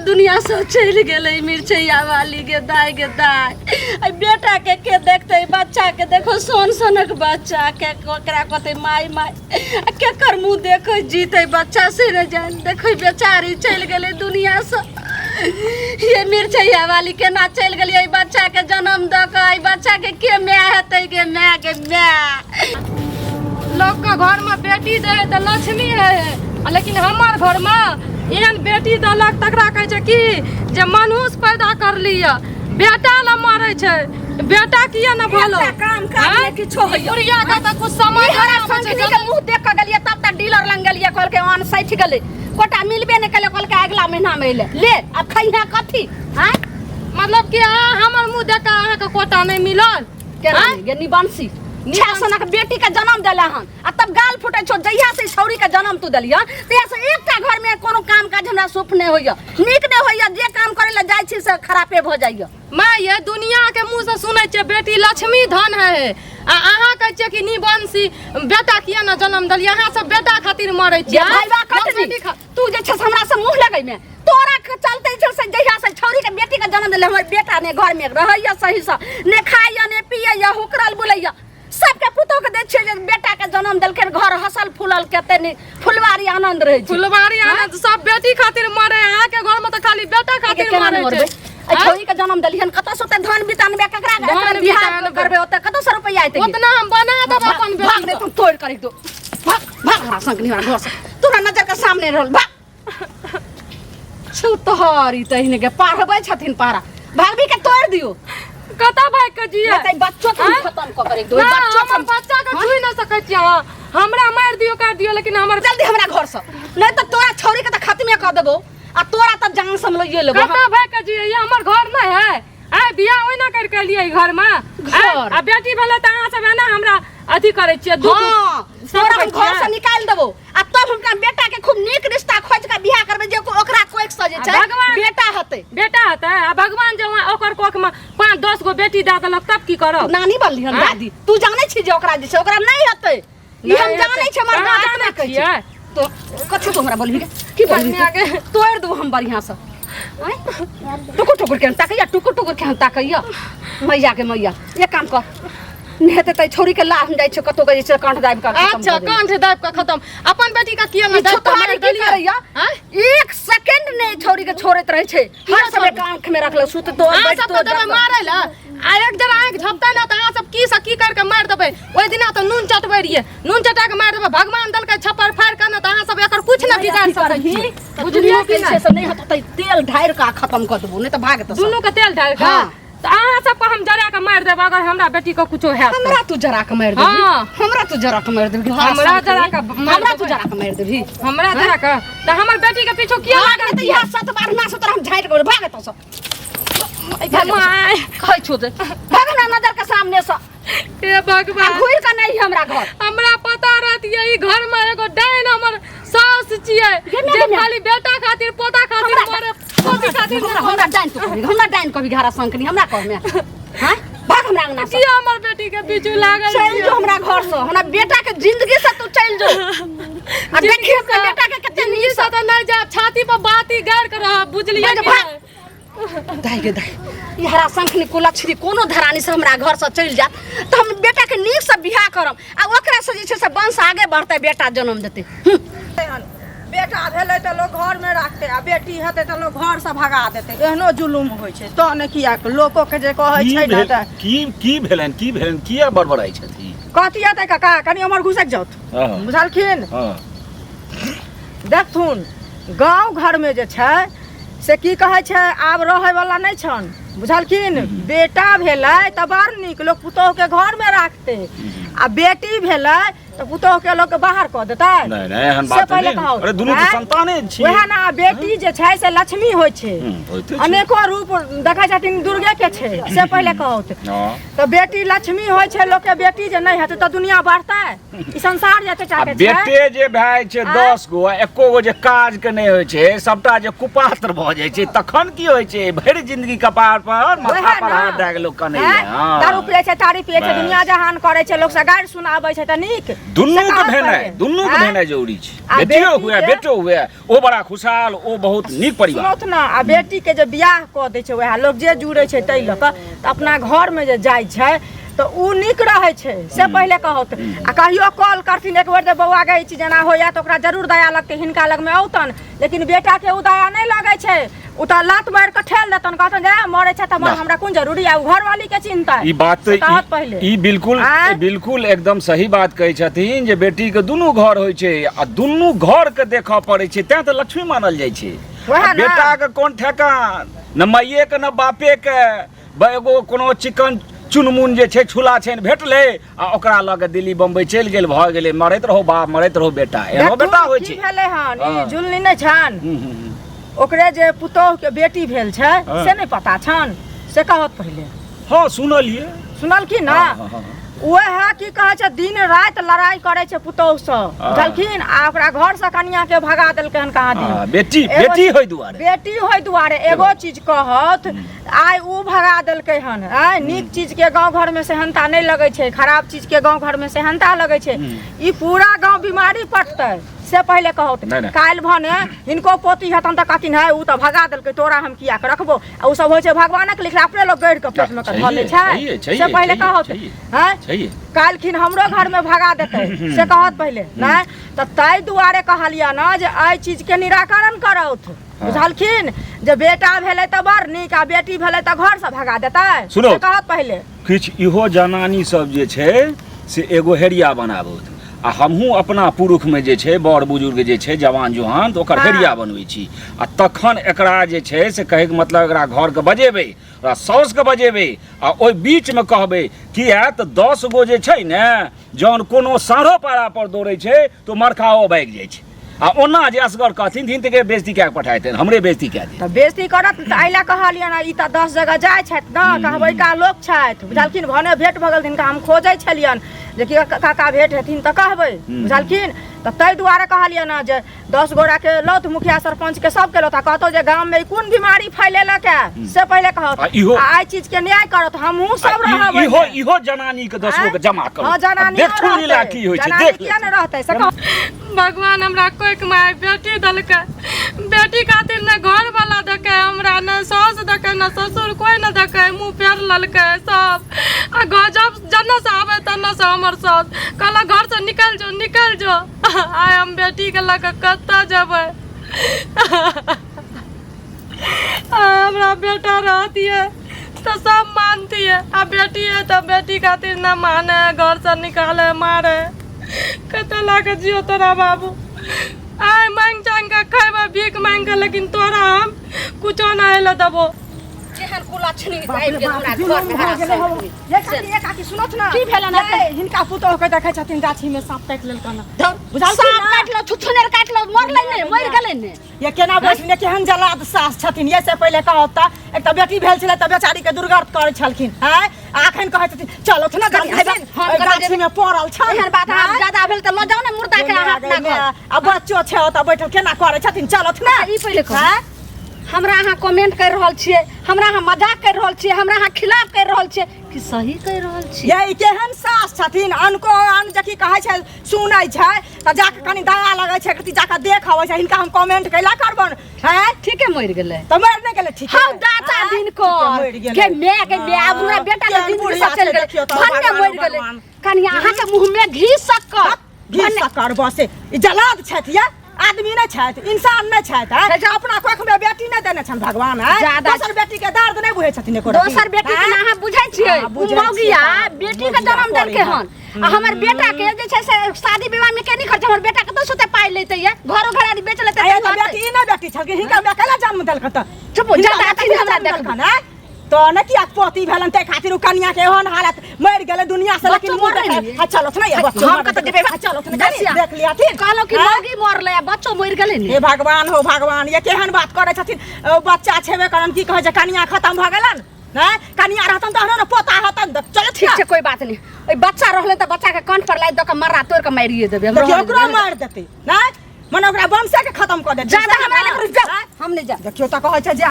दुनिया से चलि गेलै मिरचैया वाली गे दाय गे दाय। एहि बेटा के के देखतै, बच्चा के देखो सोन सोनक बच्चा के ओकरा कहतै माय माय, आ केकर मुँह देखै जीतै बच्चा से ने जान। देखो बेचारी चलि गेलै दुनिया से। ये मिरचैया वाली केना चलि गेलै एहि बच्चा के जन्म दऽ कऽ, एहि बच्चा के के माय हेतै गे माय गे माय। लोक के घर में बेटी दे है तऽ लक्ष्मी है, आ लेकिन हमर घर में एहन बेटी देलक तकरा कहै छै कि जे मनुष्य पैदा कर लिअ, बेटा ला मरै छै, बेटा किया न भलो। एकटा काम काज आँय? नहि किछो होइया। बुढ़िया के तऽ कुछ समझ ई हरा नहि आबै छै। संकनी के मुँह देख कऽ गेलियै तब तऽ डीलर लग गेलियै, कहलकै अन्न सठि गेलै, कोटा मिलबे नहि केलै, कहलकै अगिला महीना मे अयलै। ले आब खैहे कथी? आँय? मतलब कि अहाँ हमर मुँह देख कऽ अहाँके कोटा नहि मिलल? केना आँय? नहि गे निबंसी, छह सनक बेटी के जन्म देला हन आ तब गाल फूटे छौ। जहिया से छौरी के जन्म तू देलियह तहिया से एकटा घर में कोनो काम काज हमरा सुख नहि होइया, नीक नहि होइया, जे काम करे ला जाइ छी से खरापे भऽ जाइया। माँ ये दुनिया के मुँह से सुनै छियै बेटी लक्ष्मी धन है, आ अहाँ कहै छियै कि निबंसी बेटा किया न जन्म देलियै, अहाँ सब बेटा खातिर मरै छियै। जे भाईबा लोक कटनी, बेटी तू जे छै से हमरा से मुँह लगै में तोरा के चलते छै से जहिया से छौरी के बेटी के जन्म देले हमर बेटा ने घर में रहैया सही से, ने खाइया ने पियैया, हुकरल बुलैया। सबके पुतोह के दै छियै जे बेटा के जन्म देलखिन, घर हसल फूलल कते नीक फुलवारी आनंद रहै छै। फुलवारी आनंद सब बेटी खातिर मरे, अहाँ के घर में तऽ खाली बेटा खातिर केना मरे नहि मरबै? छै। एहि छौरी के जन्म देलिहन कतऽ से ओते धन बितानबे, ककरा धन एकर बियाह बितानबै। करबै, ओते कतऽ से रुपैआ एतै? ओतना हम बना देब अपन भाग, बेटी नहीं तुम तोड़ कर दो। भाग भाग हमरा संग नहीं, हमरा घर से तोरा नजर के सामने रहल। भाग छुतहरी तहिने के पढ़बै छथिन पारा, भाभी के तोड़ दियो। कतऽ भागि के जियै? नहीं तऽ बच्चो के हम आँय? खत्म कऽ के दो, ना, बच्चो के हमर बच्चा के हाँ? छुइ नहि सकै छियै अहाँ, हमरा मारि दियौ काटि दियौ लेकिन हमर जल्दी हमरा घर से, नहीं तऽ तोरा छौरी के तऽ खत्मे कऽ देबौ आ तोरा तऽ जान से हम लइए लेबौ। कतऽ भागि के जियै? ई हमर घर नहि है। आइ बियाह ओहिना करि के एलियै घर में, घर। आ बेटी भेलै तऽ अहाँ सब एना हमरा अथी करै छियै, दुख हाँ, सब तोरा हम करै घर से छियै। निकालि देबौ आ तब हम अपना बेटा के खूब नीक रिश्ता खोज के बियाह करबै जे ओकरा कोख से जे आ छै भगवान- बेटा हेतै। बेटा हेतै आ भगवान जे वहाँ ओकर कोख में 5-10 गो बेटी दए देलक तब की करब? तू नानी बनली हन आँय? दादी, तू जानै छी जे ओकरा जे छै ओकरा नहि हेतै, ई हम नहि जानै हेतै। छी, हमर अहाँ गाछ जानै नहि कहै छी। छियै? तो कथी तू हमरा बोलबी गे? की बोलबी बढ़िआँ गे। तोड़ि देबौ हम बढ़िआँ से। आँय? टुकुर टुकुर के हम ताकैया, टुकुर टुकुर के हम ताकैया मैया के मैया। एक काम कर, नहि हेतै तऽ छौरी के लाह हम जाइ छियै कतौ के जे छै कांठ दाबि कऽ खतम अच्छा, कऽ देबै। कांठ दाबि कऽ खतम। अपन बेटी के किया नहि ई दाबि कऽ छुतहारी मारि की देलियै? करैया? आँय? एक सेकंड नहि छौरी के छोड़ैत रहै छै, हर समय के आँख में रखलक, सुततो अहाँ बैठतो सबके देबै जगतो। मारै लए आ एक जरा आँखि झपतै ने तऽ अहाँ सब की से की करि कऽ मारि देबै। ओहि दिना तऽ नून चटबै रहियै, नून चटा कऽ मारि देबै। भगवान देलकै छप्पर फाड़ि कऽ ने तऽ अहाँ सब एकर कुछ नहि बिगाड़ि सकै छी, बुझलियै कि छै नहि? से नहि हेतौ तऽ तेल ढारि कऽ खतम कऽ देबौ, नहि तऽ भाग तऽ दुनू के तेल ढारि कऽ। हाँ। तऽ अहाँ सबके हम जरा कऽ मारि देब अगर हमरा बेटी के कुछो हैत तऽ। हमरा तू जरा कऽ मारि देबही? हाँ। हमरा तू जरा कऽ मारि देबही? हमरा जरा कऽ मारि हमरा तू देबै। जरा कऽ मारि देबही? हमरा जरा कऽ तऽ हमर बेटी के पीछू किया भाग लागल नहि तऽ छियै? इएह सत बार ना से तोरा हम झाँटि कऽ भाग एतऽ सँ। गे माय। कहै छौ जे भाग हमरा नजर के सामने सँ। हे भगवान। आ घुरि कऽ नहि हमरा घर। हमरा पता रहत ये ई घर में एगो डाइन हमर सास छियै गे माय, जे गे माय। खाली बेटा खातिर पोता खातिर मरे, पोती खातिर हमरा हमरा डाइन तू कहबी, हमरा डाइन कहबी घरा संकनी हमरा कहमे? हाँ, भाग हमरा अंगना से। किया हमर बेटी के पीछू लागल चलि छियै? जो हमरा घर से, हमरा बेटा के जिंदगी से तू चलि जो आ देखी अपना बेटा के कते जिंदगी नीक से तऽ नहि जायब, छाती पर बाती गाड़ि के रहब, बुझलियै भाग, कि भाग। नहि? दाइ गे दाइ, ई हरा शंखनी कुलक्षणी कोनो धरानी से हमरा घर से चलि जायत तऽ हम बेटा के नीक से बियाह करब आ ओकरा से जे छै से वंश आगे बढ़तै, बेटा जन्म देतै। बेटा भेलै तऽ लोक घरमे राखतै आ बेटी हेतै तऽ लोक घरसँ भगा देतै, एहनो जुलुम होइ छै। तऽ ने किया लोको के जे कहै की छै ने भेल तऽ की की भेलनि, की भेलनि, किया बड़बड़ाइ छथिन? कथी हेतै काका, कनि उम्हर घुसकि जाउथ। हाँ। बुझलखिन? हाँ। देखथुन गाँव घरमे जे छै से की कहै छै, आब रहैवला नहि छनि, बुझलखिन? बेटा भेलै तऽ बड़ नीक, लोक पुतोहुके घरमे राखतै आ बेटी भेलै तऽ पुतोहुके लोक बाहर कऽ देतै। नहि नहि, एहन से बात पहिले नहि। कहू। अरे दुनू तऽ आँय? संताने छी। वएह ने, आ बेटी जे छै से लक्ष्मी होइ छै। होइते छै। अनेको रूप देखै छथिन दुर्गे के छै, से पहिले कहू। हाँ। तऽ बेटी लक्ष्मी होइ छै, लोकके बेटी जे नहि हेतै तऽ दुनिया बढ़तै? ई संसार जते आ टाके छै। बेटे जे भए जाइ छै आँय? 10 गो आ एको गो जे काज के नहि होइ छै, सबटा जे कुपात्र भऽ जाइ छै, तखन की होइ छै? भरि जिंदगी कपार पर पर माथा वएह पर ना। हाथ दए के लोग कनै हैं? हँ। दारू पियै छै, तारी पियै छै, बस। दुनिया जहान करै छै, लोक से गारि सुनाबै छै तऽ नीक। दुनू से के कहत भेनाइ, पहिले। दुनू के हैं? भेनाइ जरूरी छै। आ बेटियो बेटी हुए, के- बेटो हुए, ओ बड़ा खुशहाल, ओ बहुत नीक परिवार। सुनौत ने, आ बेटी के जे बियाह कऽ दै छै वएह लोक जे जुड़ै छै ताहि लऽ कऽ, तऽ अपना घरमे जे जाइ छै तऽ उ नीक रहै छै, से पहिले कहत। आ कहियो कॉल करथिन एक बेर जे बौआ गे ई चीज एना होइए, तऽ ओकरा जरूर दया लगतै, हिनका लगमे औतन। लेकिन बेटाके उ दया नहि लगै छै, उ तऽ लात मारि कऽ ठेल देतन, कहतन जे मरै छै तऽ ना। हमरा कोन जरूरी आ उ घरवाली के चिन्ता। ई बात से तऽ कहत पहिले। ई बिल्कुल आँय? बिल्कुल एकदम सही बात कहै छथिन जे बेटी के दुनू घर होइ छै आ दुनू घर के देखऽ पड़ै छै, तें तऽ लक्ष्मी मानल जाइ छै। वएह आ ना। बेटा के कोन ठेकान, न माइये के न बापे के, एगो कोनो चिकन चुनमुन जे छै छुला छनि भेटलै आ ओकरा लऽ के दिल्ली बम्बई चलि गेल, भऽ गेलै, मरैत रहो बाप, मरैत रहो बेटा, एहनो देखू, बेटा होइ की छै। भेलै हन, ई हँ। झुलनी नहि छनि, हूँ, हूँ, हूँ। ओकरे जे पुतोह के बेटी भेल छै, हँ। से नहि पता छनि? से कहत पहिले। हँ, सुनलियै। सुनलखिन ना? हँ, हँ, हँ। वएह की कहै छै, दिन राति लड़ाई करै छै पुतोह सँ, बुझलखिन? आ ओकरा घर सँ कनिया के भगा देलकै हन कहाँ दिन। हँ, बेटी एगो बेटी होइ दुआरे, बेटी होइ दुआरे। एगो चीज कहत, आइ उ भगा देलकै हन। आइ नीक चीज के गाँव घर में सेहनता नहि लगै छै, खराब चीज के गाँव घर में सेहनता लगै छै। ई पूरा गाँव बीमारी पटतै, से पहिले कहत। नहि, नहि। काल्हि भने हिनको पोती हेतन तऽ कहथिन, है उ तऽ भगा देलकै, तोरा हम किया के रखबो? आ उ सब होइ छै भगवानक लिखल, अपने लोग गढ़ि कऽ पेट में कऽ धऽ लै छै, छैहे, छैहे, से पहिले छैहे, कहत। छैहे। हैं? छैहे। काल्हिखिन हमरो घर में भगा देतै, से कहत पहिले। नहि तऽ ताहि दुआरे कहलियै ने जे एहि चीज के निराकरण करौथ, बुझलखिन? जे बेटा भेलै तऽ बड़ नीक आ बेटी भेलै तऽ घर से भगा देतै, सुनो। से कहत पहिले। किछु इहो जनानी सब जे छै से एगो हेरिया बनाबौत, आ हमहूँ अपना पुरुषमे जे छै बड़ बुजुर्ग जे छै जवान जुहान, तऽ ओकर हँ। हेरिया बनबै छी, आ तखन एकरा जे छै से कहैके मतलब एकरा घरके बजेबै, ओकरा साउसके बजेबै आ ओहि बीचमे कहबै। किया तऽ 10 गो जे छै ने, जहन कोनो साँढ़ो पारा पर दौड़ै छै तऽ मरखाओ भागि जाइ छै, आ ओना जे असगर कहथिन हिनके बेइज्जती कए कऽ पठा देतनि, हमरे बेइज्जती कए देत। तऽ बेइज्जती करत तऽ एहि लए कहलियनि हँ, ई तऽ 10 जगह जाइ छथि ने, कहबैका लोक छथि, बुझलखिन? भने भेंट भऽ गेल, हिनका हम खोजै छलियनि जे कि काका भेंट हेथिन तऽ कहबै, बुझलखिन? तऽ ताहि दुआरे कहलियनि हँ जे 10 गोराके लौथ, मुखिया सरपंच के सबके लौथ, आ कहतौ जे गाममे ई कोन बीमारी फैलेलक है, से पहिले कहत। आ इहो- आ एहि चीज के न्याय करत, हमहूँ सब आ रहब इहो ओहिमे। इहो जनानी के 10 गो के जमा करू। हँ, जनानी देखथुन लीला की होइ छै, देख किया ने लेथुन। रहतै, से कह। भगवान हमरा कोइक माय बेटी देलकै, बेटी खातिर ने घर वाला देकै हमरा, ने सास देकै, ने ससुर, कोइ ने देकै, मुँह फेर लेलकै सब। आ घर जब जन्ने से आबै तन्ने से हमर सास कहलक घर से निकल जो, निकल जो। आइ हम बेटीके लऽ कऽ कतऽ जेबै? आ हमरा बेटा रहतियै तऽ सब मानतियै, आ बेटी है तऽ बेटी खातिर न माने, घर से निकाले, मारे। कतऽ लऽ कऽ जियो तोरा बाबू? आइ मांगि चांगि कऽ खैबै, भीख मांगि कऽ, लेकिन तोरा हम कुछो नहि लए देबो। केहन कुलक्षणी बाप आबि रे गेल बाप, हमरा जुलुम घर में भऽ हमरा गेलै हौ। संग। ये काकी, ये काकी, सुनत ना। की भेलन ये, एते? हिनका पुतोह के देखै छथिन गाछी में सांप काटि लेलकन। बुझलखिन सांप ना? काटलो, छुछुनेर काटलो, मरलै नहि, मरि गेलै ने। ये केना बैठने, केहन जलाद सास छथिन, ये से पहिले कहत। तऽ एक तऽ बेटी भेल छलै तऽ बेचारी के दुर्गर्त करै छलखिन, आँय? आ अखन कहै छथिन चल उठ ना, कनी गाछी हेबे, हम ओहि कतऽ गाछी में पड़ल छल। एहन बात आब आँय? ज्यादा भेल तऽ लऽ जाउ ने मुर्दा के अहाँ अपना घर। आ बच्चो छै ओतऽ बैठल, केना करै छथिन, चल उठ ना। अच्छा, ई पहिले कहू। आँय? हमरा अहाँ कमेंट कर रहल छियै, हमरा अहाँ मजाक कर रहल छियै, हमरा अहाँ खिलाफ कर रहल छियै कि सही कर रहल छियै? ये ई केहन सास छथिन? अनको अन जे की कहै छै सुनै छै तऽ जाके कनि दया लगै छै, कथी जाके देख अबै छै। हिनका हम कमेंट कैला करबन? हैं? ठीके मरि गेलै। तऽ मरि नहि गेलै? ठीक हौ दाता दिन ठीके मरि कर गेलै। के my के my, आब हमरा बेटा के केहन जिंदगी बुढ़िया सब चलि छै, गेलै। देखियौ तऽ, भन्ने भगवान, मरि गेलै। भगवान। कनिया, अहाँके मुँह में घी शक्कर। घी शक्कर बसे। ई जलाद छथि, ये आदमी नहि छथि, इंसान नहि छथि, हैं? छै। अपना कोख में बेटी नहि देने छनि भगवान, हैं? ज्यादा दोसर बेटी के दर्द नहि बुझै छथिन एको रत्ती, दोसर बेटी के हैं? अहाँ बुझै छियै? हाँ, ओ बुझै छियै मौगिया तऽ, बेटी के मौगिया जन्म देलकै करै हन, आ हमर बेटा के जे छै से शादी विवाह में के नहीं खर्च, हमर बेटा कतौ से पाइ लेतै, ये घरो घरारी बेच लेतै। आया तऽ तऽ रहतै। बेटी ई नहि बेटी छलखिन, हिनका माय कैला जन्म देलकन तऽ? चुप, हिनका ज्यादा माय अथी कथी हमरा जन्म देखबै। देलकन, हैं? तऽ ने किया पोती भेलन ताहि खातिर उ कनिया के एहन हालत, मरि गेलै दुनिया से, लेकिन बच्चो मुँह मरलै देखै ने। आ चलो ने, बच्चो हम मरलै। कतऽ जेबै? आ चलो ने, कनि दसिया। देख लियथिन। कहलहुँ कि हैं? मौगी मरलै आ बच्चो मरि गेलै ने। हे भगवान, हो भगवान, ये केहन बात करै छथिन? ओ बच्चा छेबे करन, की कहै छै, कनिया खतम भऽ गेलन? हैं? कनिया रहतन तहन ने पोता हतन। चलो ठीक छै, कोई बात नहीं। ओहि बच्चा रहलै तऽ बच्चा के कंठ पर लादि दऽ कऽ मर्रा तोड़ि कऽ मारिए देबै हम। देखियौ रहऽ ओकरो देबै। मारि देतै, नहि मने ओकरा वंशे के खतम कऽ देतै। ज्यादा हमरा लग रुकि जाउ, हम नहि जायब। देखियौ तऽ कहै छै जे